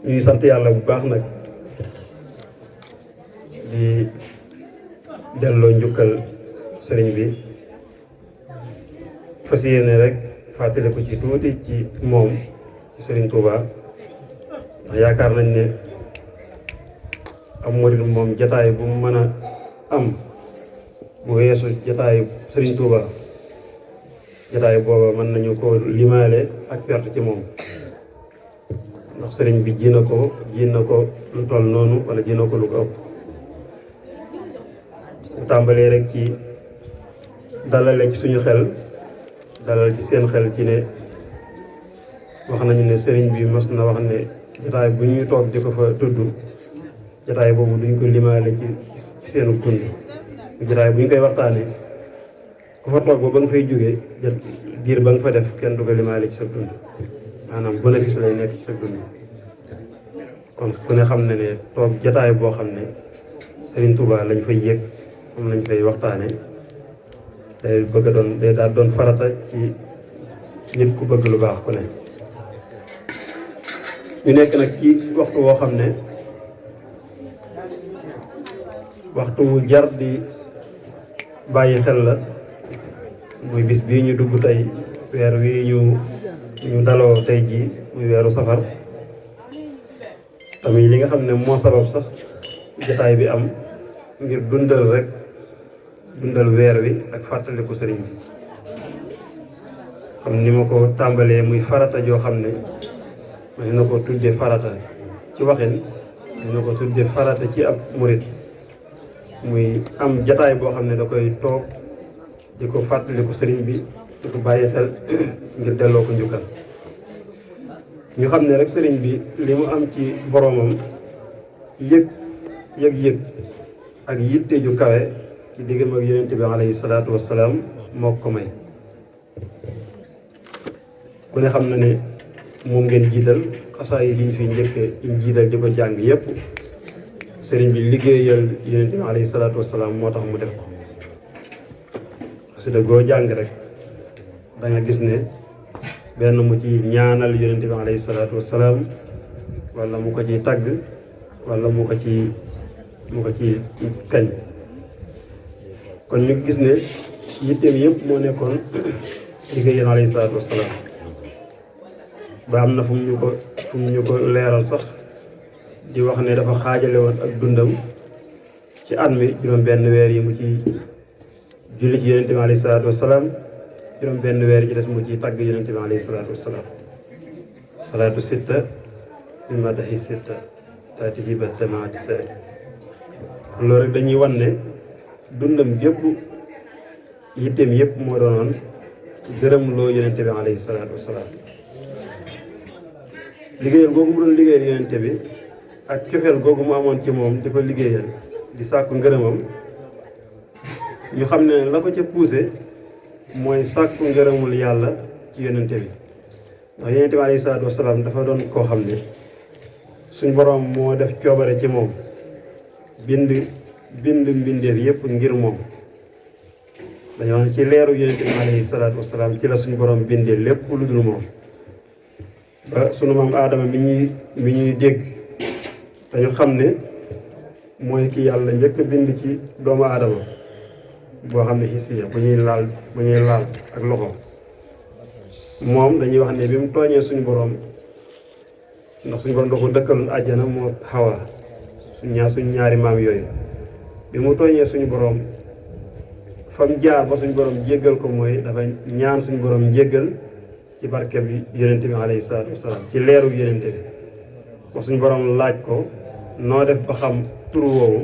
ñuy sant yàlla bu baax nag di delloo njukkal sëriñ bi fas yéene rek fàttali ko ci tuuti ci moom ci sëriñ Touba ndax yaakaar nañ ne am murid moom jataay bu mu mën a am bu weesu jataayu sëriñ Touba jataay booba mën nañu ko limaale ak perte ci moom ndax sëriñ bi ji na ko lu toll noonu wala ji na ko lu ko ëpp bu tàmbalee rek ci dalale ci suñu xel dalal ci seen xel ci ne wax nañu ne sëriñ bi mas na wax ne jataay bu ñuy toog di ko fa tudd jataay boobu duñ ko limaale ci seenu dund jataay bu ñu koy waxtaanee ku fa toog ba nga fay jógee diir ba nga fa def kenn du ko limaale ci sa dund maanaam bénéfice lay nekk ci sa dund kon ku ne xam ne toog jataay boo xam ne Serigne Touba lañ fay yëg moom lañ fay waxtaane day bëgg doon day daal doon farata ci nit ku bëgg lu baax ku ne ñu nekk nag ci waxtu woo xam ne waxtu wu jar di bàyyi xel la muy bis bii ñu dugg tey weer wi ñu daloo tey jii muy weeru safar tamit li nga xam ne moo sabab sax jotaay bi am ngir dundal weer wi ak fàttaliku sëriñ bi xam ni ma ko tàmbalee muy farata joo xam ne ma na ko tuddee farata ci waxin ma na ko tuddee farata ci ab murit muy am jataay boo xam ne da koy toog di ko fàttaliku sëriñ bi di ko bàyyi xel ngir delloo ko njukkal ñu xam ne rek sëriñ bi li mu am ci boroomam yëg ak yitte ju kawe ci diggam ak yonent bi alayhi salaatu wassalaam moo ko may ku ne xam na ne moom ngeen jiital xasaa yi liñ fi njëkke ñu jiital di ko jàng yépp sëriñ bi liggéeyal yonent bi alayhi salaatu wassalaam moo tax mu def ko parce que goo jàng rek da nga gis ne benn mu ci ñaanal yonent bi alayhi salaatu wassalaam wala mu ko ciy tagg wala mu ko ci kañ kon ñu gis ne yitteem yëpp moo nekkoon liggéeyal alayhi salaatu wassalaam ba am na fu mu ñu ko leeral sax di wax ne dafa xaajale woon ak dundam ci at mi juróom benn weer yi mu ci julli ci yonent bi alayhi salaatu wassalaam juróom benn weer ci des mu ci tagg yonent bi alayhi salaatu wassalaam salaatu sitta min madahi sitta taati hibatta maati sari loolu rek dañuy wan ne dundam gépp yitteem yëpp moo doonoon gërëm loo yonent bi alayhi salaatu wassalaam liggéeyal googu mu doon liggéeyal yonent bi ak cofeel googu mu amoon ci moom di ko liggéeyal di sàkku ngërëmam ñu xam ne la ko ca poussé mooy sàkku ngërëmul yàlla ci yonente bi ndax yonente bi alayhi salaatu wasalaam dafa doon koo xam ne suñ boroom moo def coobare ci moom bind mbindeef yépp ngir moom dañoo wax ne ci leeru yonente bi alayhi salaatu wasalaam ci la suñ boroom bindee lépp lu dul moom ba sunu maam aadama mi ñuy dégg dañu xam ne mooy ki yàlla njëkk a bind ci doomu aadama boo xam ne xisiya bu ñuy laal ak loxo moom dañuy wax ne bi mu tooñee suñu boroom ndax suñu boroom da ko dëkkaloon àjjana moo xawa suñ ñaari maam yooyu bi mu tooñee suñu boroom fam jaar ba suñu boroom jéggal ko mooy dafa ñaan suñu boroom njéggal ci barke bi yonente bi alayhi salaatu wasalaam ci leeru yonente bi ba suñu boroom laaj ko noo def ba xam turu woowu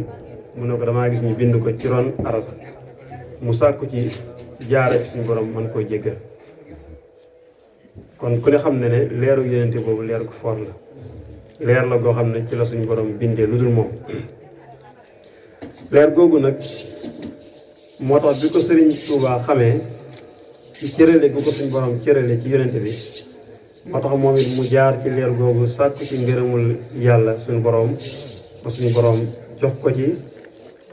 mu ne ko damaa gis ñu bind ko ci ron aras mu sàkku ci jaare ci suñu borom mën koo jéggal kon ku ne xam ne leeru yonente boobu leer gu foor la leer la goo xam ne ci la suñu borom bindee lu dul moom leer googu nag moo tax bi ko Sëriñ Tuubaa xamee ci cërale gu ko suñu borom cërale ci yonente bi moo tax moom it mu jaar ci leer googu sàkku ci ngërëmul yàlla suñu borom ba suñu borom jox ko ci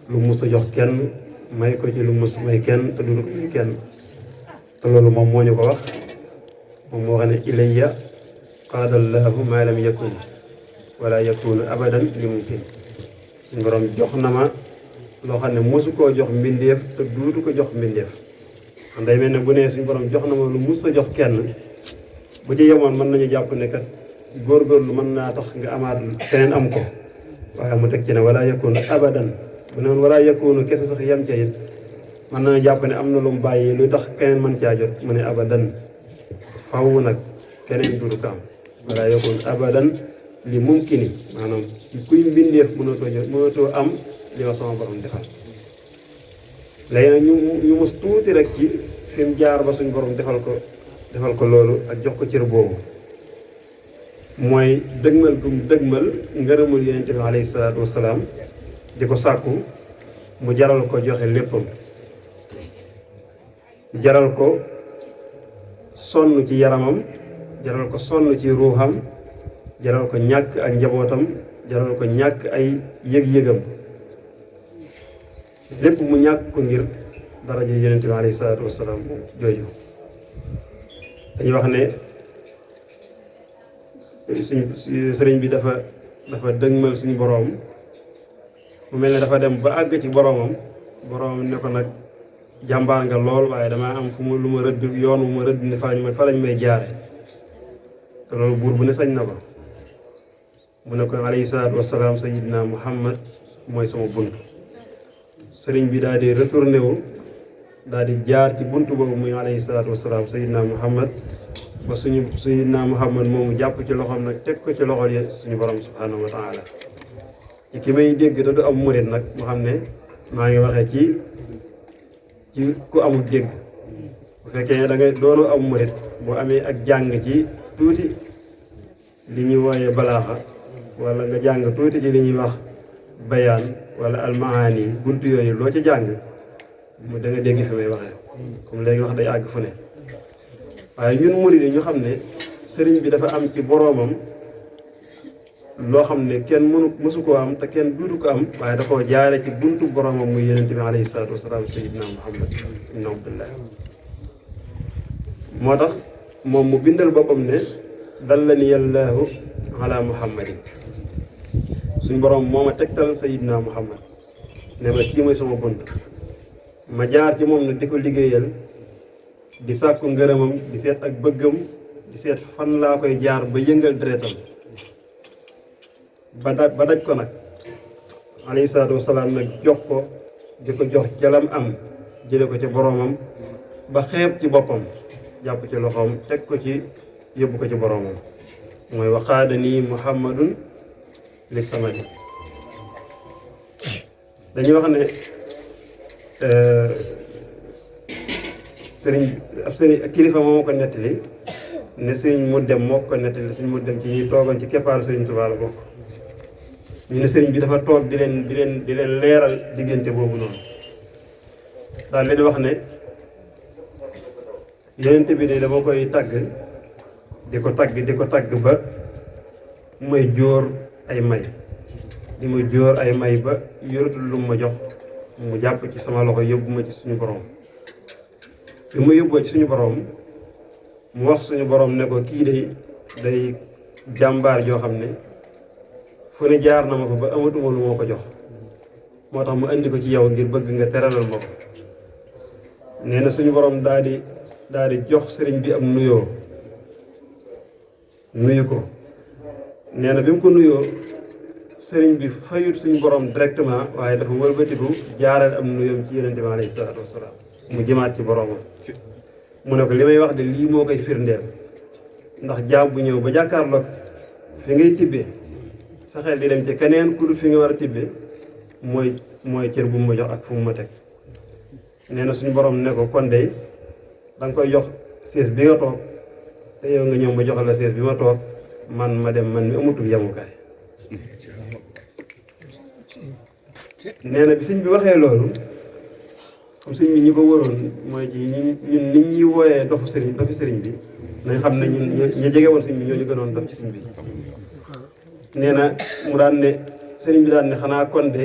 lu mus a jox kenn may ko ci lu mus may kenn te du ko may kenn te loolu moom moo ñu ko wax moom moo xam ne ilayya qaadallahu ma lam yakun wala yakunu abadan li mumkin suñu borom jox na ma loo xam ne mosu koo jox mbindeef te duutu ko jox mbindeef xam day mel ne bu ne suñu borom jox na ma lu mus a jox kenn bu ci yemoon mën nañu jàpp ne kat góorgóorlu mën naa tax nga amaat keneen am ko waaye mu teg ci ne wala yakunu abadan bu ne woon wala yakunu kese sax yem ca it mën nañu jàpp ne am na lu mu bàyyi luy tax keneen mën caa jot mu ne abadan faw nag keneen duutu ko am wala yakunu abadan li mumkini maanaam kuy mbindeef mënatoo am li ma sama borom defal léegi nag ñu mus tuuti rek ci fi mu jaar ba suñ borom defal ko loolu ak jox ko cër boobu mooy dëgmal gum dëgmal ngërëmul yonent bi alayhi salaatu wasalaam di ko sàkku mu jaral ko joxe léppam jaral ko sonn ci yaramam jaral ko sonn ci ruuxam jaral ko ñàkk ak njabootam jaral ko ñàkk ay yëg-yëgam lépp mu ñàkk ko ngir daraja yonent bi alayhi salaatu wasalaam jooju dañuy wax ne suñu sëriñ bi dafa dëgmal suñu boroom mu mel ne dafa dem ba àgg ci boroomam ne ko nag jàmbaar nga lool waaye damaa am fu mu lu ma rëdd yoon wu ma rëdd ne fa lañ may jaare te loolu buur bu ne sañ na ko mu ne ko alayhi salaatu wasalaam sayyidina Muhammad mooy sama bunt sëriñ bi daal di retourné wu daal di jaar ci bunt boobu muy alayhi salaatu wasalaam sayyidina Muhammad ba suñu sayyidina Muhammad moomu jàpp ci loxoom nag teg ko ci loxol yi suñu borom subhanahu wa taala ci ki may dégg te du am murit nag mu xam ne maa ngi waxee ci ku amul dégg bu fekkee ne da ngay doonu am murit boo amee ak jàng ci tuuti li ñuy wooyee balaaxa wala nga jàng tuuti ci li ñuy wax bayaan wala almaani bunt yooyu loo ci jàng mu da nga dégg fi may waxee comme léegi wax day àgg fu ne waaye ñun murid yi ñu xam ne sëriñ bi dafa am ci boroomam loo xam ne kenn mësu koo am te kenn duutu ko am waaye da koo jaare ci buntu boroomam muy yonent bi alayhi salaatu wasalaam sayyidina Muhammad ibn Abdullah moo tax moom mu bindal boppam ne dallani yallaahu ala muhammadin suñ boroom moo ma tegtal sayyidina Muhammad ne ma kii mooy sama bunt ma jaar ci moom nag di ko liggéeyal di sàkku ngërëmam di seet ak bëggam di seet fan laa koy jaar ba yëngal deretam ba daj ko nag alayhi salaatu wasalaam nag jox ko di ko jox jalam am jële ko ci boroomam ba xeeb ci boppam jàpp ci loxoom teg ko ci yóbbu ko ci boroomam mooy waxaada nii muhammadun li samadi dañuy wax ne sëriñ kilifa moo ko nettali ne sëriñ mu dem moo ko nettali sëriñ mu dem ci ñuy toogoon ci keppaaru sëriñ Tuubaa la bokk ñu ne sëriñ bi dafa toog di leen leeral diggante boobu noonu daal leen wax ne yonent bi de dama koy tagg di ko tagg ba may jóor ay may di ma jóor ay may ba yoratul lu ma jox mu jàpp ci sama loxo yóbbu ma ci suñu borom bi ma yóbboo ci suñu borom mu wax suñu borom ne ko kii day jàmbaar joo xam ne fu ne jaar na ma fa ba amatuma lu moo ko jox moo tax mu indi ko ci yow ngir bëgg nga teralal ma ko nee na suñu borom daal di jox sëriñ bi am nuyu ko nee na bi mu ko nuyoo sëriñ bi fayut suñu borom directement waaye dafa wëlbatiku jaaral am nuyoom ci yonent bi alayhi salaatu wasalaam mu jëmaat ci boromam mu ne ko li may wax de lii moo koy firndeel ndax jaam bu ñëw ba jàkkaarloog fi ngay tibbee sa xel di dem ci keneen ku dul fi nga war a tibbee mooy cër bu mu ma jox ak fu mu ma teg nee na suñu borom ne ko kon de da nga koy jox sées bi nga toog te yow nga ñëw ma joxal la sées bi ma toog man ma dem man mi amatul yemukaay nee na bi sëñ bi waxee loolu comme sëñ bi ñi ko waroon mooy ci ñun nit ñi wooyee dofu sëriñ bi nañ xam ne ñun ñu jege woon sëñ bi ñoo ñu gënoon dof ci sëñ bi nee na mu daan ne sëriñ bi daan ne xanaa kon de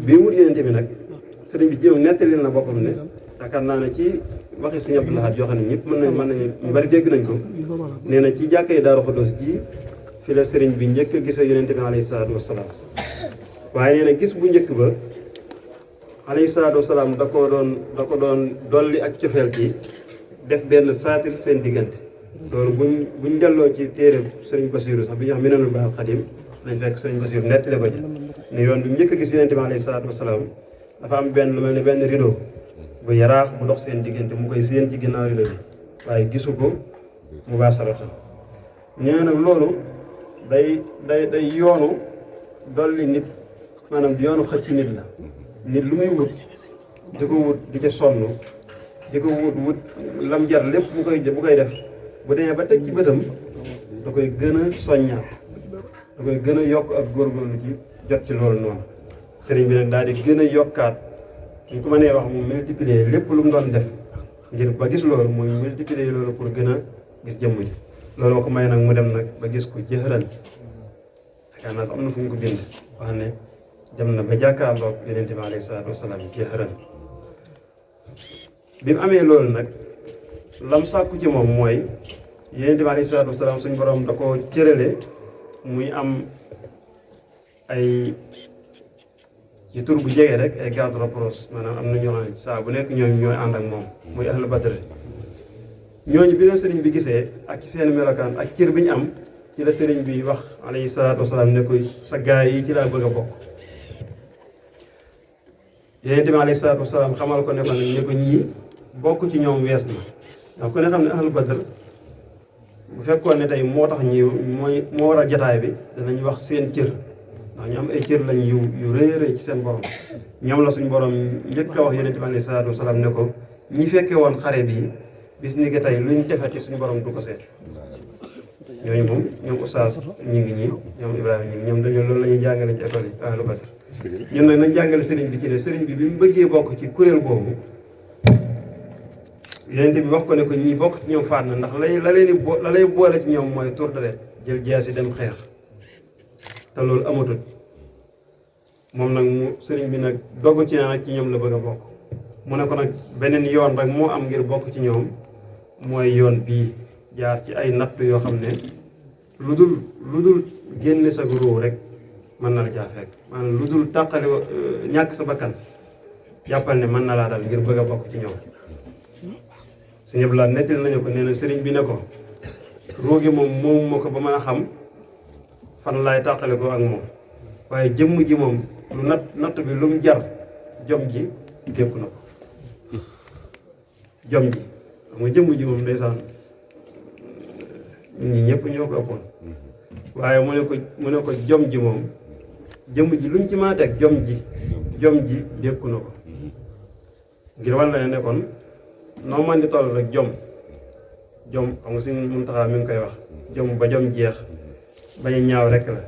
bii wut yenente bi nag sëriñ bi jéem nettali na boppam ne yaakaar naa ne ci waxi Sëriñ Abdou Lahad yoo xam ne ñëpp mën nañu ñu bari dégg nañ ko nee na ci jàkkee Daaru Xudoos ji fi la sëriñ bi njëkk a gisee yonent bi alayhi salaatu wasalaam waaye nee na gis bu njëkk ba alayhi salaatu wasalaam da ko doon dolli ak cofeel ci def benn saatir seen diggante loolu buñ delloo ci téere sëriñ Basiiru sax bi ñuy wax Minanul Baaqil Qadiim nañ fekk sëriñ Basiiru nettali ko ci ne yoon bi mu njëkk a gis yonent bi alayhi salaatu wasalaam dafa am benn lu mel ne benn rideau bu yaraax bu dox seen diggante mu koy séen ci ginnaaw rideau bi waaye gisu ko mu baax sarata nee nag loolu day yoonu dolli nit maanaam yoonu xëcc nit la nit lu muy wut di ko wut di ca sonn di ko wut lam jar lépp bu koy def bu demee ba teg ci bëtam da koy gën a soññaat da koy gën a yokk ak góorgóorlu ci jot ci loolu noonu sëriñ bi nag daal di gën a yokkaat ñu ko mënee wax mu multiplier lépp lu mu doon def ngir ba gis loolu muy multiplier loolu pour gën a gis jëmm ji looloo ko may nag mu dem nag ba gis ko jëxëran yaakaar naa sax am na fu ñu ko bind wax ne dem na ba jàkkaarloog yonent bi alayhi salaatu wasalaam jëxëran bi mu amee loolu nag lam sàkku ci moom mooy yonent bi alayhi salaatu wasalaam suñu borom da ko cërale muy am ay ci tur bu jege rek ay garde rapprochés maanaam am na ñoo xam ne saa bu nekk ñooñu ñooy ànd ak moom muy ahlu badr ñooñu bi leen sëriñ bi gisee ak ci seen melokaan ak cër bi ñu am ci la sëriñ bi wax alayhi salaatu wasalaam ne ko sa gaay yi ci laa bëgg a bokk yonent bi alayhi salaatu wasalaam xamal ko ne ko nag ne ko ñii bokk ci ñoom wees na ndax ku ne xam ne ahlu badr bu fekkoon ne tey moo tax moo war a jataay bi danañ wax seen cër ndax ñu am ay cër lañ yu rëy a rëy ci seen borom ñoom la suñ borom njëkk a wax yonent bi alayhi salaatu wasalaam ne ko ñi fekkee woon xare bi bis ni ki tey luñ defati suñu borom du ko seet ñooñu moom ñoom oustaz ñi ngi ñii ñoom Ibrahima ñi ngi ñoom dañoo loolu la ñuy jàngale ci école yi ahlu badr ñun nag nañ jàngale sëriñ bi ci ne sëriñ bi mu bëggee bokk ci kuréel boobu yonent bi wax ko ne ko ñii bokk ci ñoom faat na ndax la lay boole ci ñoom mooy tur deret jël jaasi dem xeex te loolu amatul moom nag mu sëriñ bi nag dogg ci nag ci ñoom la bëgg a bokk mu ne ko nag beneen yoon rek moo am ngir bokk ci ñoom mooy yoon bii jaar ci ay natt yoo xam ne lu dul génne sa ruuw rek mën na la caa fekk maanaam lu dul tàqali ñàkk sa bakkan jàppal ne mën na laa dal ngir bëgg a bokk ci ñoom suñu blaat nettali nañu ko nee na sëriñ bi ne ko ruugi moom moo ko ba mën a xam fan laay tàqale ko ak moom waaye jëmm ji moom lu natt bi lu mu jar jom ji dékku na ko jom ji xam nga jëmm ji moom ndeysaan ñun ñi ñëpp ñoo ko ëppoon waaye mu ne ko jom ji moom jëmm ji luñ ci mën a teg jom ji dékku na ko ngir wan la ne kon noo man di toll rek jom xam nga suñu Muntaxa mi ngi koy wax jom ba jom jeex bañ a ñaaw rek la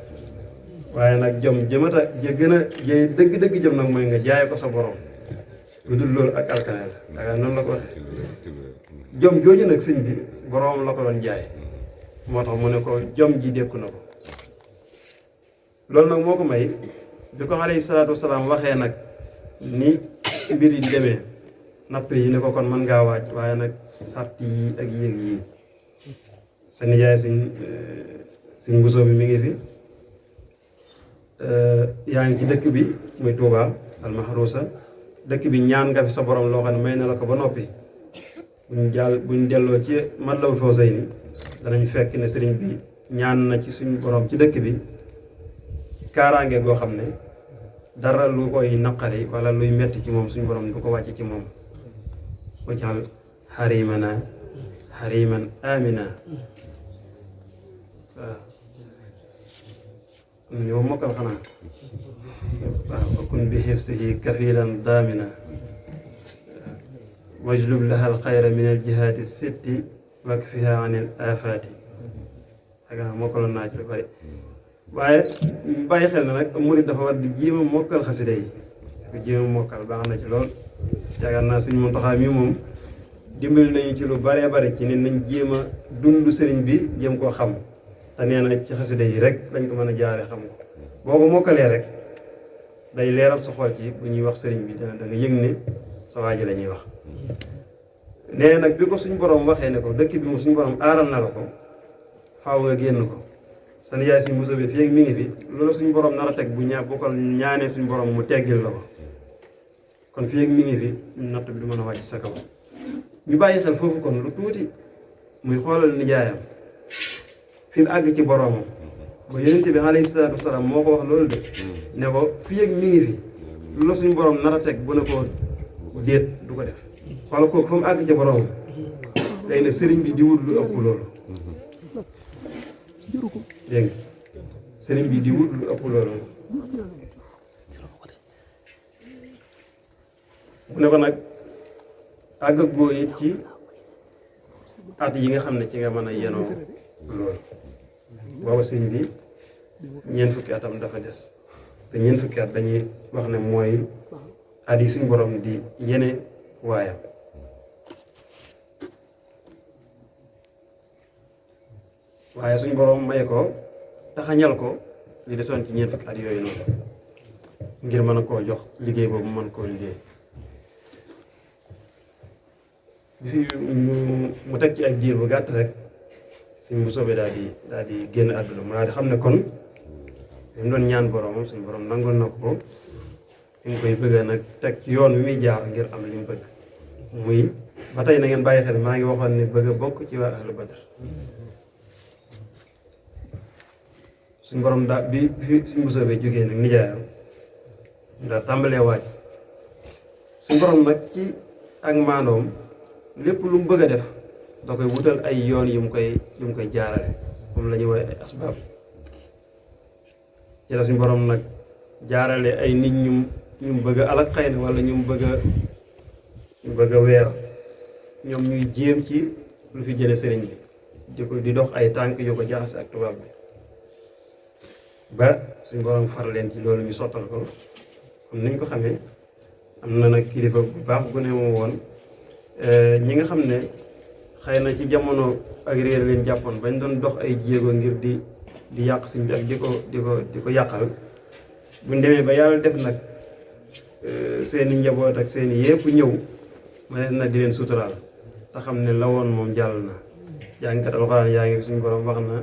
waaye nag jom jëmata gën a jëy dëgg-dëgg jom nag mooy nga jaay ko sa borom lu dul loolu ak alkane la danga noonu la ko waxee jom jooju nag sëñ bi borom la ko doon jaay moo tax mu ne ko jom ji dékku na ko loolu nag moo ko may bi ko alayhi salaatu wasalaam waxee nag ni mbir yi di demee napp yi ne ko kon mën ngaa waaj waaye nag sart yi ak yéeg yi sa nijaay suñ mbusoo bi mi ngi fi yaa ngi ci dëkk bi muy Touba almahrusa dëkk bi ñaan nga fi sa borom loo xam ne may na la ko ba noppi buñ delloo ci Matlabul Fawzayni danañ fekk ne sëriñ bi ñaan na ci suñu borom ci dëkk bi kaaraange goo xam ne dara lu koy naqari wala luy metti ci moom suñu borom du ko wàcc ci moom wajal xarimana xariman amina waaw ñoo mokkal xanaa waaw akun bi xifsihi kafilan daamina wajlub laha alxayra min aljihaati sitti wakfiha an il afaati aga mokkaloon naa ci lu bari waaye bàyyi xel na nag murid dafa war di jéem a mokkal xasida yi ko jéem a mokkal baax na ci lool yaakaar naa suñ Muntaxa mi moom dimbali nañu ci lu baree bari ci ne nañ jéem a dund sëriñ bi jéem koo xam te nee na ci xasida yi rek lañ ko mën a jaare xam ko boo ko mokkalee rek day leeral sa xol ci bu ñuy wax sëriñ bi da nga yëg ne sa waa ji la ñuy wax nee nag bi ko suñ borom waxee ne ko dëkk bi mu suñ borom aaral na la ko faaw nga génn ko sa nijaay suñ Bousso bi fii ak mi ngi fi loolu suñ borom nar a teg bu ko ñaanee suñ borom mu teggil la ko kon fii ak mi ngi fi natt bi du mën a wàcc sa kaw ñu bàyyi xel foofu kon lu tuuti muy xoolal nijaayam fi mu àgg ci boromam ba yonent bi alayhi salaatu wasalaam moo ko wax loolu de ne ko fii ak mi ngi fi lu la suñ borom nar a teg bu ne ko déet du ko def xoolal kooku fa mu àgg ci boromam léegi nag sëriñ bi di wut lu ëpp loolu dégg nga sëriñ bi di wut lu ëpp loolu mu ne ko nag àgg ak góor it ci at yi nga xam ne ci nga mën a yenoo loolu booba sëñ bi ñeent fukki atam dafa des te ñeent fukki at dañuy wax ne mooy at yi suñ borom di yene waayam waaye suñ borom may ko taxañal ko li desoon ci ñeent fukki at yooyu noonu ngir mën a koo jox liggéey boobu mën koo liggéey fi mu teg ci ak diir bu gàtt rek suñ bu soobee daal di génn àdduna mu daal di xam ne kon li mu doon ñaan boromam suñ borom nangul na ko fi mu koy bëgg nag teg ci yoon wi muy jaar ngir am li mu bëgg muy ba tey na ngeen bàyyi xel maa ngi waxoon ne bëgg a bokk ci waa ahlu badr suñ borom daa bi fi suñ bu soobee jógee nag nijaayam daa tàmbalee waaj suñ borom nag ci ak maandoom lépp lu mu bëgg a def da koy wutal ay yoon yu mu koy jaarale moom la ñuy woowee ay asbaab ci la suñu borom nag jaarale ay nit ñu bëgg a alak xëy na wala ñu bëgg a weer ñoom ñuy jéem ci lu fi jële sëriñ bi di dox ay tànk yu ko jaxase ak tubaab bi ba suñu borom far leen ci loolu ñu sottal ko comme niñ ko xamee am na nag kilifa bu baax bu ne moo woon ñi nga xam ne xëy na ci jamono ak réer leen jàppoon bañ doon dox ay jéego ngir di yàq suñ bi ak di ko yàqal buñ demee ba yàlla def nag seeni njaboot ak seeni yépp ñëw ma ne na di leen suturaal te xam ne la woon moom jàll na jàngkat alxuraan yaa ngi suñu borom wax na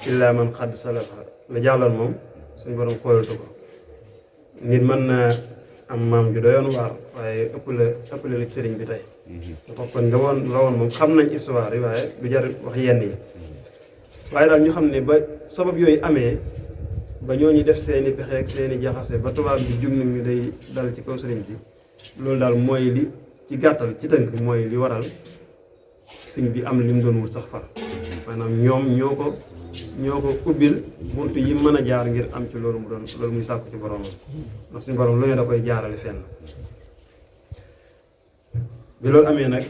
illaa man xadd salafa la jàlloon moom suñu borom xoolatu ko nit mën na am maam ju doyoon waar waaye ëppale la ci sëriñ bi tey dafa kon nga woon la woon moom xam nañ histoire yi waaye du jar wax yenn yi waaye daal ñu xam ne ba sabab yooyu amee ba ñooñu def seeni pexe ak seeni jaxase ba tubaab bi jug na ñu day dal ci kaw sëriñ bi loolu daal mooy li ci gàttal ci tënk mooy li waral sëriñ bi am li mu doon wut sax far maanaam ñoom ñoo ko ubbil buntu yi mën a jaar ngir am ci loolu muy sàkku ci boromam ndax suñu borom lu ne da koy jaarale fenn bi loolu amee nag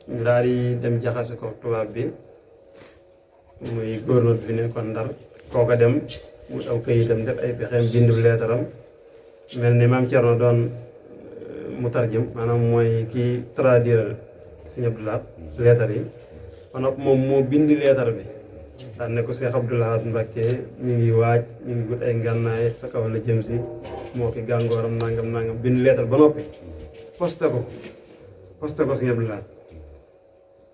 ñu daal di dem jaxase ko tubaab bi muy gouverneur bi nekkoon Ndar kooka dem mu aw këyitam def ay pexeem bindu leetaram mel ni maam Thierno doon mu tarjim maanaam mooy kii traduire Sëñ Abdou Lahad leetar yi kon nag moom moo bind leetar bi daan ne ko Cheikh Abdou Lahad Mbacké mi ngi waaj mi ngi gut ay ngànnaay sa kaw la jëm si moo ki gàngooram nangam bind leetar ba noppi posté ko Sëñ Abdou Lahad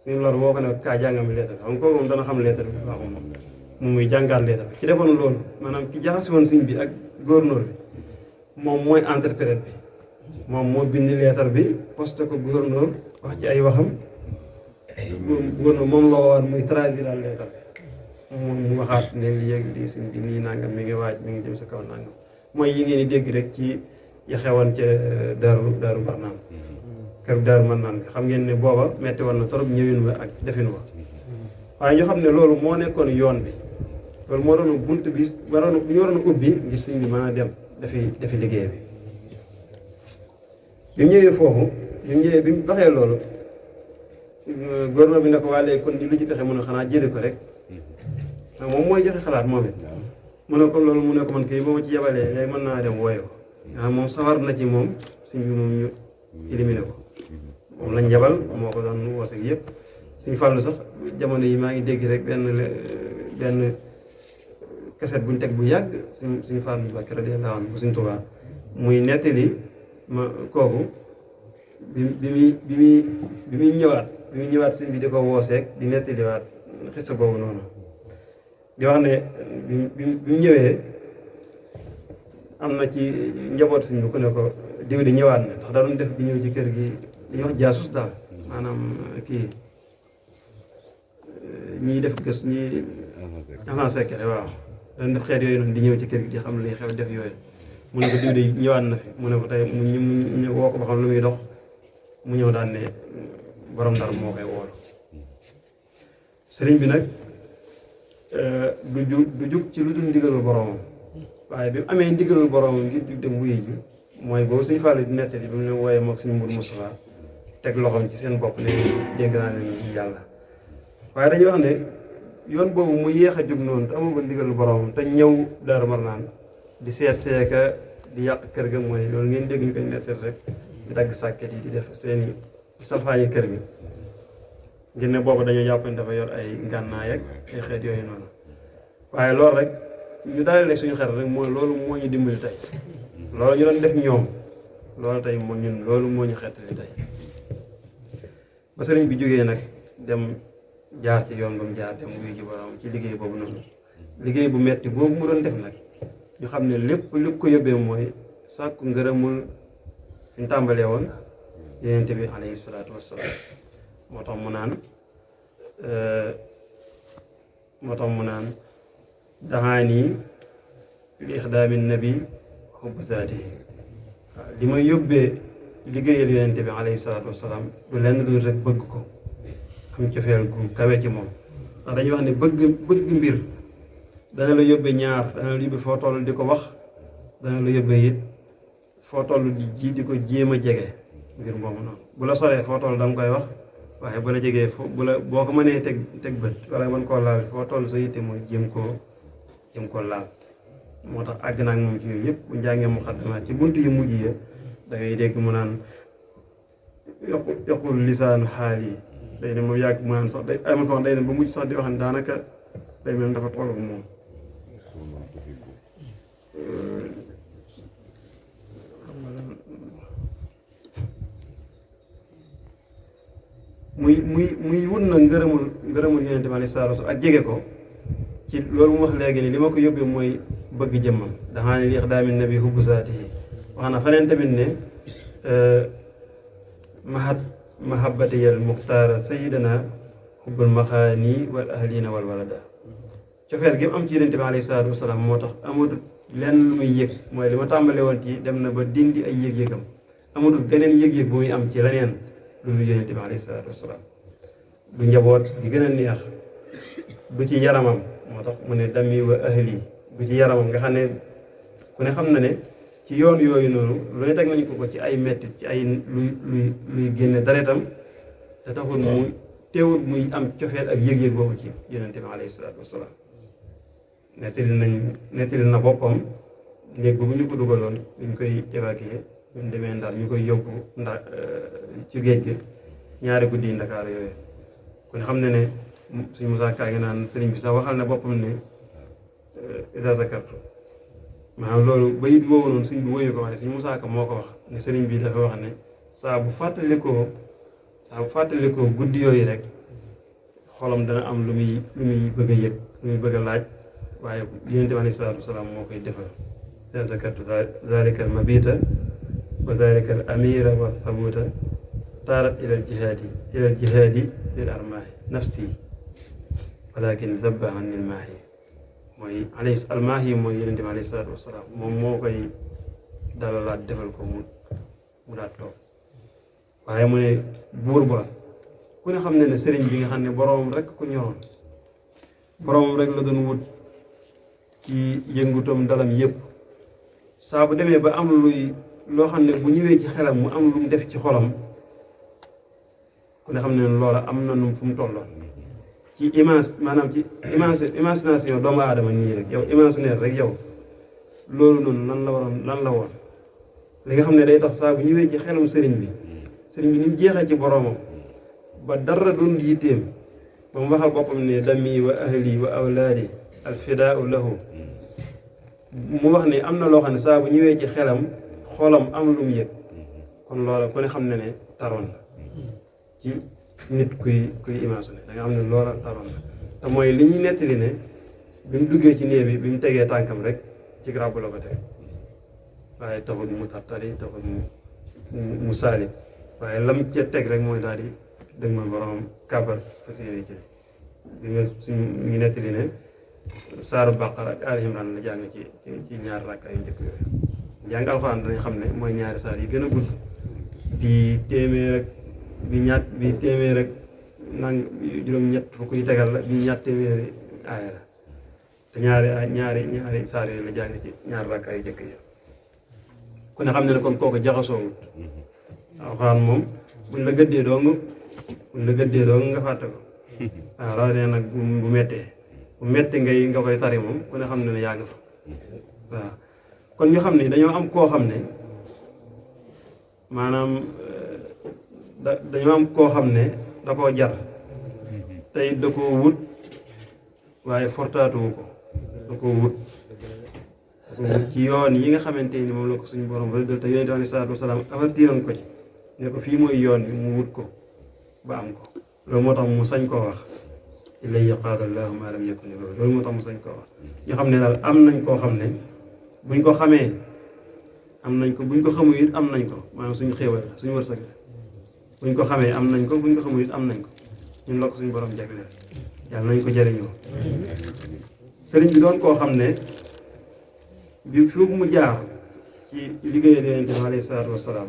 Sëñ Abdou Lahad woo ko ne kaa jàngami leetar xam nga kooku moom dana xam leetar bi baaxul moom muy jàngaat leetar bi ci defoon loolu maanaam ki jaxase woon sëñ bi ak gouverneur bi moom mooy interprète bi moom moo bind leetar bi posté ko gouverneur wax ci ay waxam gouverneur moom la woon muy traduire leetar bi moom mu waxaat ne lii ak lii sëñ bi nii nangam mi ngi waaj mi ngi jëm sa kaw nangam mooy yi ngeen di dégg rek ci ya xewoon ca daaru Marnaan kër daaru Marnaan xam ngeen ne booba metti woon na trop ñëwin wa ak defin wa waaye ñu xam ne loolu moo nekkoon yoon bi loolu moo doon bunt bi ñu waroon a ubbi ngir sëñ bi mën a dem defi liggéey bi bi mu ñëwee foofu bi mu waxee loolu gouverneur bi ne ko waa léegi kon di lu ci pexe mën a xanaa jëli ko rek moom mooy joxe xalaat moom it mu ne ko loolu mu ne ko man kay boo ma ci yebalee léegi mën naa dem wooye ko waaw moom sawar na ci moom sëñ bi moom ñu éliminé ko moom lañ yebal moo ko doon woose yëpp suñ fàllu sax jamono yi maa ngi dégg rek benn kaset buñ teg bu yàgg suñu fàllu Mbàkke radiyallaahu anhu bu suñ Tuubaa muy nettali ma kooku bi muy ñëwaat sëñ bi di ko wooseeg di nettaliwaat xista boobu noonu di wax ne bi mu ñëwee am na ci njaboot sëñ bi ku ne ko diw di ñëwaat na ndax da doon def di ñëw ci kër gi dañuy wax jaasus daal maanaam kii ñiy def gës ñi agent secret waaw doon def xeet yooyu noonu di ñëw ci kër gi di xam li xew def yooyu mu ne ko diw de ñëwaat na fi mu ne ko tey mu woo ko ba xam lu muy dox mu ñëw daan ne borom Ndar moo koy woolu sëriñ bi nag du jug ci lu dul ndigalul boromam waaye bi mu amee ndigalul boromam ngir jug dem wuyu ji mooy boobu suñu fàlle di nettali bi mu ne wooyee moog suñu mbir Moustapha teg loxoom ci seen bopp ne dénk naa leen yàlla waaye dañuy wax ne yoon boobu mu yéex a jóg noonu te amul ba ndigalul boromam te ñëw Daaru Marnaan di seet seeka di yàq kër ga mooy loolu ngeen dégg ñu koy nettali rek di dagg sàkket yi di def seeni salfaañi kër gi ngir ne boobu dañoo jàpp ne dafa yor ay ngànnaay ak ay xeet yooyu noonu waaye loolu rek ñu dalee suñu xel rek mooy loolu moo ñu dimbali tey loolu ñu doon def ñoom loolu tey moo ñun loolu moo ñu xettali tey ba sëriñ bi jógee nag dem jaar ci yoon ba mu jaar dem wuyu ji borom ci liggéey boobu noonu liggéey bu metti boobu mu doon def nag ñu xam ne lépp lu ko yóbbee mooy sàkku ngërëmul fi ñu tàmbalee woon Yonent bi alayhi salaatu wassalaam moo tax mu naan daxaanii li ixdaami nabi xubbu zaati waaw li may yóbbee liggéeyal Yonent bi alayhi salaatu wassalaam du lenn lu rek bëgg ko am cofeel gu kawe ci moom ndax dañuy wax ne bëgg mbir dana la yóbbee ñaar dana la yóbbee foo toll di ko wax dana la yóbbee it foo toll di ko jéem a jege mbir moomu noonu bu la soree foo toll da nga koy wax waaye bu la jegee boo ko mënee teg bët wala mën koo laal foo toll sa yitte mooy jéem koo laal moo tax àgg naa ak moom ci yooyu yëpp bu njàngee mu xaddamaat ci bunt yu mujj ya da ngay dégg mu naan yaqul lisaanu xaal yi day ne moom yàgg mu naan sax day am ko day ne ba mujj sax di wax ne daanaka day mel dafa toll ak moom muy wut na ngërëmul Yonent bi alayhi salaatu wa salaam ak jege ko ci loolu mu wax léegi ni li ma ko yóbbee mooy bëgg jëmmam daxaa ne li ixdaami nabi hubbu zaatihi wax na feneen tamit ne mahabbatiyal muxtaara sayidana hubbul maxaani wal ahlina wal walada cofeel gi mu am ci Yonent bi alayhi salaatu wa salaam moo tax amatul lenn lu muy yëg mooy li ma tàmbalee woon ci dem na ba dindi ay yëg-yëgam amatul geneen yëg-yëg bu muy am ci leneen loolu Yonent bi alayhi salaatu wasalaam du njaboot gi gën a neex du ci yaramam moo tax mu ne dami wa ahli du ci yaramam nga xam ne ku ne xam na ne ci yoon yooyu noonu looy teg nañ ko ci ay mettit ci ay luy génne deretam te taxul muy teewul muy am cofeel ak yëg-yëg boobu ci Yonent bi alayhi salaatu wasalaam nettali na boppam néeg bu ñu ko dugaloon ñu koy évacuer ñu demee Ndar ñu koy yóbbu Ndar ci géej gi ñaari guddi yi Ndakaar yooyu kon xam ne ne suñu Musaa Ka ngi naan sëriñ bi sax waxal na boppam ne isa zakartu maanaam loolu bayit woowu noonu sëriñ bi woyu ko wax ne suñu Musaa Ka moo ko wax ne sëriñ bi dafa wax ne saa bu fàttalikoo guddi yooyu rek xolam dana am lu muy bëgg a yëg lu muy bëgg a laaj waaye Yonent bi alayhi salaatu wasalaam moo koy defal isa zakartu zalika al mabita wa zalika al amira wa sabuta taarat ilal jihaadi bil armaahi nafsi walakin zabba anil maahi mooy almaahi mooy Yonent bi alayhi salaatu wasalaam moom moo koy dalalaat defal ko mu daat toog waaye mu ne buur ba ku ne xam ne sëriñ bi nga xam ne boroomam rek ku ñoroon boroomam rek la doon wut ci yëngutam dalam yëpp saa bu demee ba am loo xam ne bu ñëwee ci xelam mu am lu mu def ci xolam ku ne xam ne loola am na nu fu mu tolloon ci maanaam ci imagination doomu aadama nii rek yow imaginaire rek yow loolu noonu lan la woon li nga xam ne day tax saa bu ñëwee ci xelum sëriñ bi ni mu jeexee ci boroomam ba dara doon yitteem ba mu waxal boppam ne dami wa ahli wa awlaadi alfidaau lahu mu wax ne am na loo xam ne saa bu ñëwee ci xelam xolam am lu mu yëg kon loola ku ne xam ne taroon na ci nit kuy imaginer da nga xam ne loola taroon na te mooy li ñuy nettali ne bi mu duggee ci néeg bi mu tegee tànkam rek ci ràbb la ko teg waaye taxul mu tartari taxul mu saali waaye lam ca teg rek mooy daal di dëgg ma borom kàbbar fas yéene ci di nga suñu ngi nettali ne saaru Baqara ak Aali Imraan la jàng ci ñaari rakka yu njëkk yooyu jàng alxuraan danañ xam ne mooy ñaari saar yi gën a gudd bi téeméer rek bi téeméer rek nang juróom-ñett fukk yu tegal la bi ñaar téeméeri aaya la te ñaari saar yooyu la jàng ci ñaari rakka yu njëkk yi ku ne xam ne kon kooku jaxasoowut alxuraan moom buñ la gëddee doo nga fàtte ko waaw rawatina nag bu mettee nga koy tari moom ku ne xam ne yaa nga fa waaw kon ñu xam ne dañoo am koo xam ne maanaam dañoo am koo xam ne da koo jar tey da koo wut waaye fortaatuwu ko da koo wut ci yoon yi nga xamante ni moom la ko suñu borom rëddal te yonent bi alayhi salaatu wasalaam avertiroon ko ci ne ko fii mooy yoon bi mu wut ko ba am ko loolu moo tax mu sañ koo wax ilayya qaada llaahu maa lam yakun loolu moo tax mu sañ koo wax ñu xam ne daal am nañ koo xam ne buñ ko xamee am nañ ko buñ ko xamul it am nañ ko maanaam suñu xéewal suñu wërsëg buñ ko xamee am nañ ko buñ ko xamul it am nañ ko ñun la ko suñu borom jagleel yàlla nañ ko jëriñoo sëriñ bi doon koo xam ne bi fi mu jaar ci liggéeyal Yonent bi alayhi salaatu wasalaam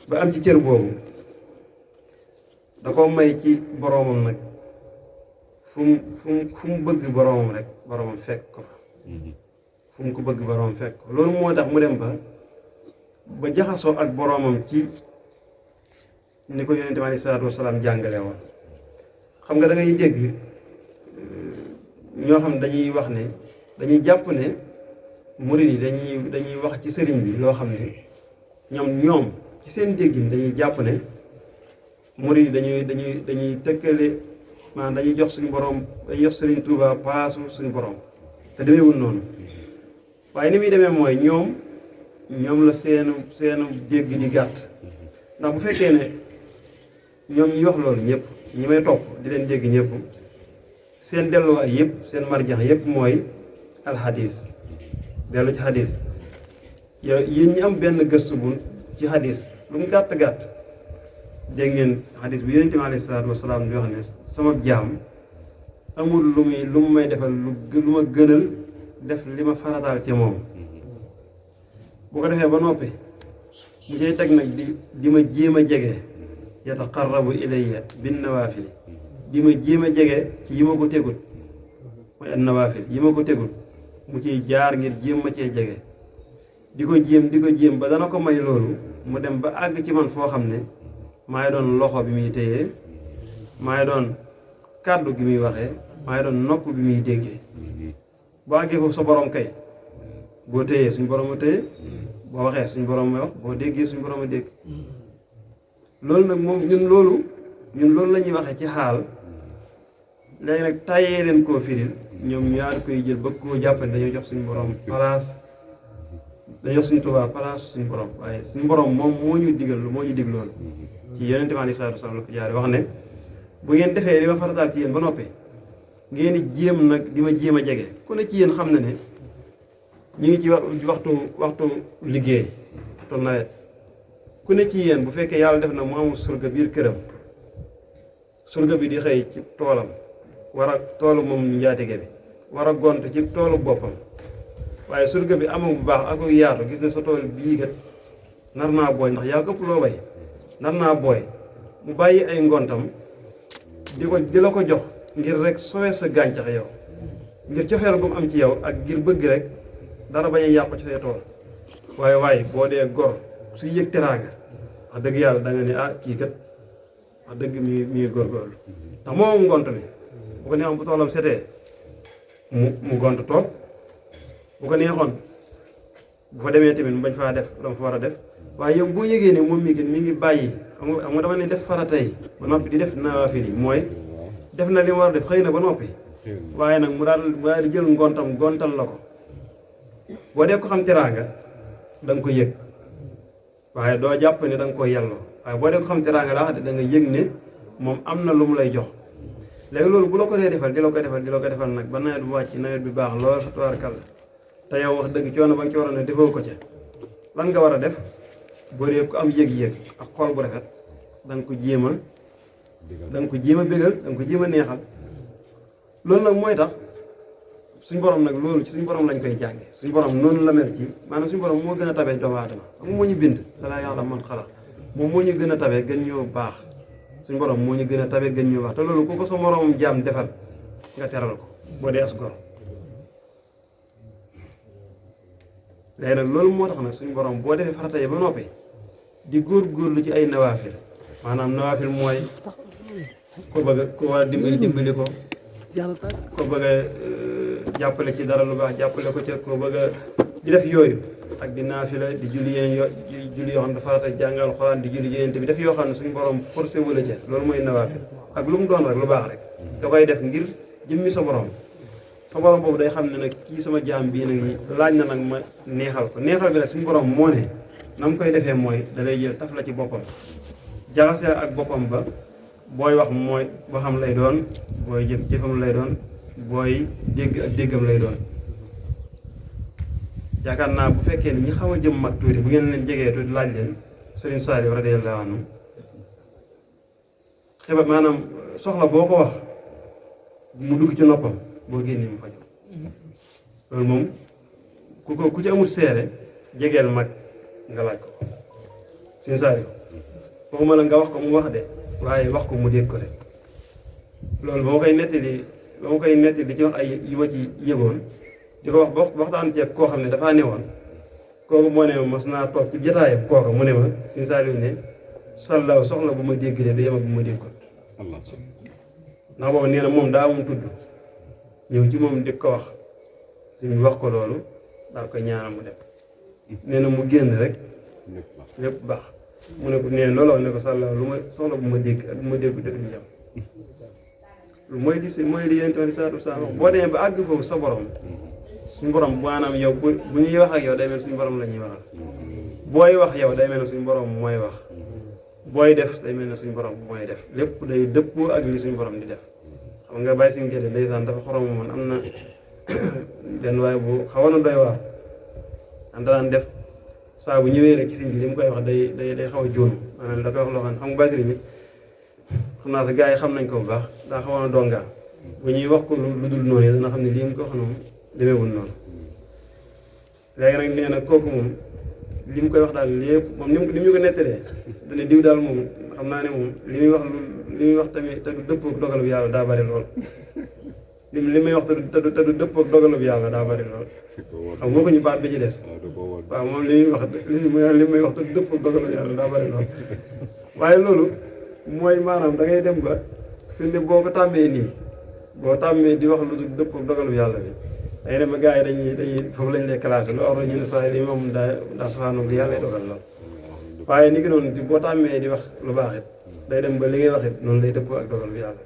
ba am ci cër boobu da ko may ci boroomam nag fu mu bëgg boroomam rek boroomam fekk ko fa fu mu ko bëgg boroomam fekk ko loolu moo tax mu dem ba jaxasoo ak boroomam ci ni ko Yonent bi alayhi salaatu wasalaam jàngale woon xam nga da ngay dégg ñoo xam ne dañuy wax ne dañuy jàpp ne murid yi dañuy wax ci sëriñ bi loo xam ne ñoom ci seen déggin dañuy jàpp ne murid yi dañuy tëkkale maanaam dañuy jox suñu borom dañuy jox Sëriñ Tuuba paasu suñu borom te demeewul noonu waaye ni muy demee mooy ñoom la seenu dégg di gàtt ndax bu fekkee ne ñoom ñi wax loolu ñëpp ñi may topp di leen dégg ñëpp seen delluwaay yëpp seen marjax yëpp mooy alxadis dellu ci xadis yéen ñi am benn gëstu bu ci xadis lu mu gàtt gàtt dégg ngeen xadis bi Yonent bi alayhi salaatu wasalaam di wax ne sama jaam amul lu mu may defal lu ma gënal def li ma farataal ci moom bu ko defee ba noppi mu cay teg nag di ma jéem a jege yataqarrabu ilayya bin nawaafil di ma jéem a jege ci yi ma ko tegul mooy an nawaafil yi ma ko tegul mu ciy jaar ngir jéem ma cee jege di ko jéem ba dana ko may loolu mu dem ba àgg ci man foo xam ne maay doon loxo bi muy téyee maay doon kàddu gi muy waxee maay doon nopp bi muy déggee boo àggee foofu sa borom kay boo téyee suñu borom a téye boo waxee suñu borom a wax boo déggee suñu borom a dégg loolu nag moom ñun loolu la ñuy waxee ci xaal léegi nag tàyyee leen koo firil ñoom ñaar koy jël bëgg koo jàppale dañoo jox suñu borom place dañoo jox suñu Tuubaa place suñu borom waaye suñu borom moom moo ñu dig loolu ci Yonent bi alayhi salaatu wasalaam la ko jaare wax ne bu ngeen defee li ma farataal ci yéen ba noppi ngeen di jéem nag di ma jéem a jege ku ne ci yéen xam na ne ñu ngi ci waxtu liggéey waxtu nawet ku ne ci yéen bu fekkee yàlla def na mu amul surga biir këram surga bi di xëy ci toolam war a toolu moom njaatige bi war a gont ci toolu boppam waaye surga bi amul bu baax ak yaatu gis ne sa tool bii kat nar naa booy ndax yaa ko ëpp loo bay nar naa booy mu bàyyi ay ngontam di la ko jox ngir rek sowee sa gàncax yow ngir cofeel bu mu am ci yow ak ngir bëgg rek dara bañ a yàqu ci say tool waaye boo dee gor su yëg teraanga wax dëgg yàlla da nga ne ah kii kat wax dëgg mi ngi góorgóorlu ndax moom ngont mi bu ko neexoon bu toolam setee mu gont toog bu ko neexoon bu fa demee tamit mu bañ faa def dama fa war a def waaye yow boo yëgee ne moom mi ngi bàyyi xam nga dama ne def farata yi ba noppi di def nawaafil yi mooy def na li mu war a def xëy na ba noppi waaye nag mu daal di jël ngontam gontal la ko boo dee ko xam teraanga da nga ko yëg waaye doo jàpp ne da nga koy yelloo waaye boo dee ko xam teraanga laa xam da nga yëg ne moom am na lu mu lay jox léegi loolu bu la ko dee defal di la ko defal nag ba nawet bu wàcc nawet bi baax lool fa tubaarkàlla te yow wax dëgg coono ba nga ci waroon ne defoo ko ca lan nga war a def boo dee ko am yëg-yëg ak xol bu rafet da nga ko jéem a bégal da nga ko jéem a neexal loolu nag mooy tax suñ borom nag loolu ci suñ borom lañ koy jànge suñ borom noonu la mel ci maanaam suñ borom moo gën a tabee doomu aadama xam moo ñu bind dalaa yàlla man xalaat moom moo ñu gën a tabee gën ñoo baax suñ borom moo ñu gën a tabee gën ñoo baax te loolu ku ko sa moromam jaam defal nga teral ko boo dee as gor léegi nag loolu moo tax nag suñ borom boo defee farata yi ba noppi di góorgóorlu ci ay nawaafil maanaam nawaafil mooy ko bëgg ko war a dimbali ko ko bëgg a jàppale ci dara lu baax jàppale ko ca ko bëgg a di def yooyu ak di naafila di julli yeneen julli yoo xam ne farata jàngal Alxuraan di julli yeneen bi def yoo xam ne suñu borom forcé wala ca loolu mooy nawaafil ak lu mu doon rek lu baax rek da koy def ngir jëmmi sa borom boobu day xam ne nag kii sama jaam bii nag laaj na nag ma neexal ko neexal bi nag suñu borom moo ne na mu koy defee mooy da lay jël taf la ci boppam jaxasee ak boppam ba booy wax mooy waxam lay doon booy jëf jëfam lay doon booy dégg ak déggam lay doon yaakaar naa bu fekkee ni ñi xaw a jëm mag tuuti bu ngeen leen jegee tuuti laaj leen Sëriñ Saaliw radiyallaahu anhu xibaar maanaam soxla boo ko wax mu dugg ci noppam boo génnee mu faju loolu moom ku ci amul seere jegeel mag nga laaj ko Sëriñ Saaliw waxuma la nga wax ko mu wax de waaye wax ko mu dégg ko rek loolu ba ma koy nettali ci wax ay yu ma ci yëgoon di ko wax waxtaan ceeb koo xam ne dafaa newoon kooku moo ne ma mos naa toog ci jotaayam kooku mu ne ma Sëriñ Saaliw ne sallaaw soxla bu ma dégg de du yem ak bu ma dégg ko ndax boobu nee na moom daa amum tudd ñëw ci moom di ko wax suñu wax ko loolu daal ko ñaanal mu dem nee na mu génn rek lépp baax mu ne ko nee looloo ne ko sallaaw lu ma soxla bu ma dégg ak bu ma dégg de duñu yem lu mooy di yéen tamit saatu saa wax boo demee ba àgg foofu sa borom suñu borom maanaam yow bu ñuy wax ak yow day mel suñu borom la ñuy waxal booy wax yow day mel ne suñu borom mooy wax booy def day mel ne suñu borom mooy def lépp day dëppoo ak li suñu borom di def xam nga bàyyi suñu génne ndeysaan dafa xorom moom am na benn waaye bu xawoon na doy waar am daan def saa bu ñëwee rek ci sëñ bi li mu koy wax day xaw a jóon maanaam da koy wax loo xam ne xam nga bàyyi mi xam naa sa gars yi xam nañ ko bu baax daa xawoon a dongaa bu ñuy wax ko lu dul noonu yi dana xam ne lii nga ko wax noonu demeewul noonu léegi nag nee na kooku moom li mu koy wax daal lépp moom ni mu ko nettalee dana diw daal moom xam naa ne moom li muy wax tamit te du dëppoo ak dogalu yàlla daa bari lool li may wax te du dëppoo ak dogalu yàlla daa bari lool xam nga ko ñu baat bi ci des waaw moom li may wax te du dëppoo ak dogalu yàlla daa bari lool waaye loolu mooy maanaam da ngay dem ba fi ne boo ko tàmmee nii boo tàmmee di wax lu dul dëppoo ak dogalu yàlla bi day dem ba gars yi dañuy foofu lañ lay classé lu or ñu ne sooy li moom daa safaanoog li yàlla dogal lool waaye ni ki noonu boo tàmmee di wax lu baax it day dem ba li ngay wax it noonu lay dëppoo ak dogal bi yàlla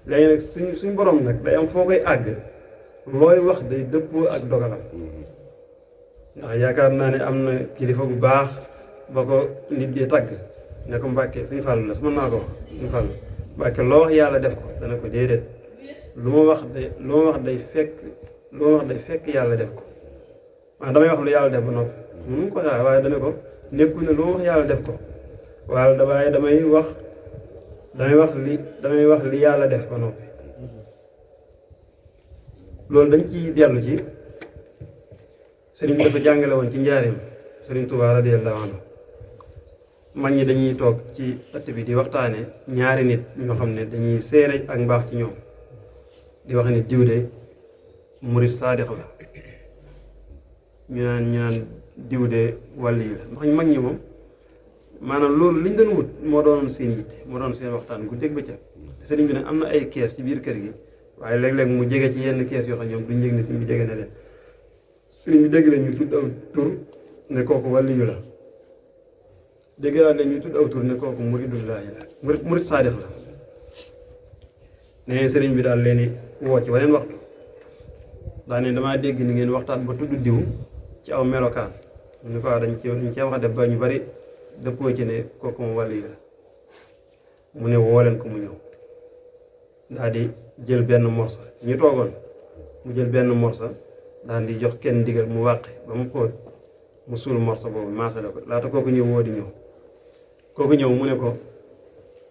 léegi nag suñ borom nag day am foo koy àgg looy wax day dëppoo ak dogalam ndax yaakaar naa ne am na kilifa bu baax ba ko nit di tagg ne ko Mbàkke suñu fàllu la su mën naa ko wax suñu fàllu Mbàkke loo wax yàlla def ko dana ko déedéet lu ma wax day fekk yàlla def ko waaw damay wax lu yàlla def ba noppi mënu ko saa waaye dana ko nekkul ne lu ma wax yàlla def ko waaye damay wax li yàlla def ba noppi loolu dañ ci dellu ci sëriñ bi dafa jàngale woon ci njaareem sëriñ Tuubaa radiyallaahu anhu mag ñi dañuy toog ci ëtt bi di waxtaane ñaari nit ñoo xam ne dañuy seere ak mbaax ci ñoom di wax ne diw de murit saadix la ñu naan diw de wàll yi la mag ñi moom maanaam loolu liñ doon wut moo doonoon seen yitte moo doon seen waxtaan guddeeg bëccëg sëriñ bi nag am na ay kees ci biir kër gi waaye léeg-léeg mu jege ci yenn kees yoo xam ne ñoom duñ yëg ne sëriñ bi jege na leen sëriñ bi dégg la ñu tudd aw tur ne kooku wàll yu la dégg naa la ñu tudd aw tur ne kooku muridullaahi la murit saadix la nee sëriñ bi daal leen woo ci waneen waxtu daa ne damaa dégg ni ngeen waxtaan ba tudd diw ci aw melokaan ñu ko dañ cee wax def ba ñu bari dëppoo ci ne kooku moom wàll yi la mu ne woo leen ko mu ñëw daal di jël benn morso ci ñu toogoon mu jël benn morso daal di jox kenn ndigal mu wàqi ba mu xóot mu suul morso boobu maasale ko laata kooku ñëw woo di ñëw kooku ñëw mu ne ko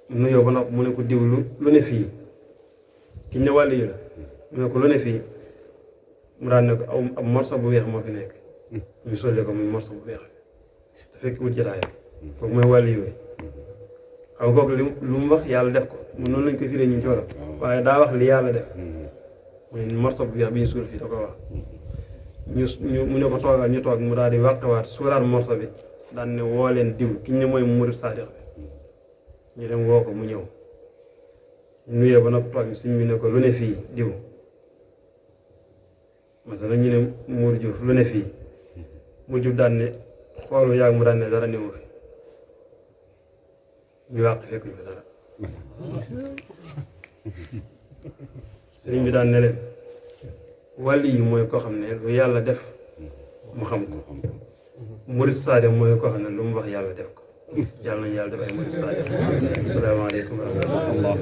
nuyoo ba noppi mu ne ko diw lu ne fii kiñ ne wàll yu la mu ne ko lu ne fii mu daan ne ko ab morso bu weex moo fi nekk ñu solle ko muy morso bu weex te fekk wut jotaayam kooku mooy wàll yu xam nga kooku lu mu wax yàlla def ko mu noonu lañ ko firee ñu ci wolof waaye daa wax li yàlla def muy morso bu weex bi ñu suul fii da ko wax mu ne ko toogal ñu toog mu daal di wàqewaat suulaat morso bi daan ne woo leen diw ki ñu ne mooy murid saadix bi ñu dem woo ko mu ñëw nuyee ba nag toog suñ bi ne ko lu ne fii diw masala ñu ne Mour Diouf lu ne fii mu jub daan ne xoolu yàgg mu daan ne dara newu fi ñu wàq fekkuñ fi dara sëriñ bi daan ne leen wàlli yi mooy koo xam ne lu yàlla def mu xam ko murid saadix mooy koo xam ne lu mu wax yàlla def ko yàlla nañu yàlla def ay murid saadix asalaamaaleykum wa rahmatullah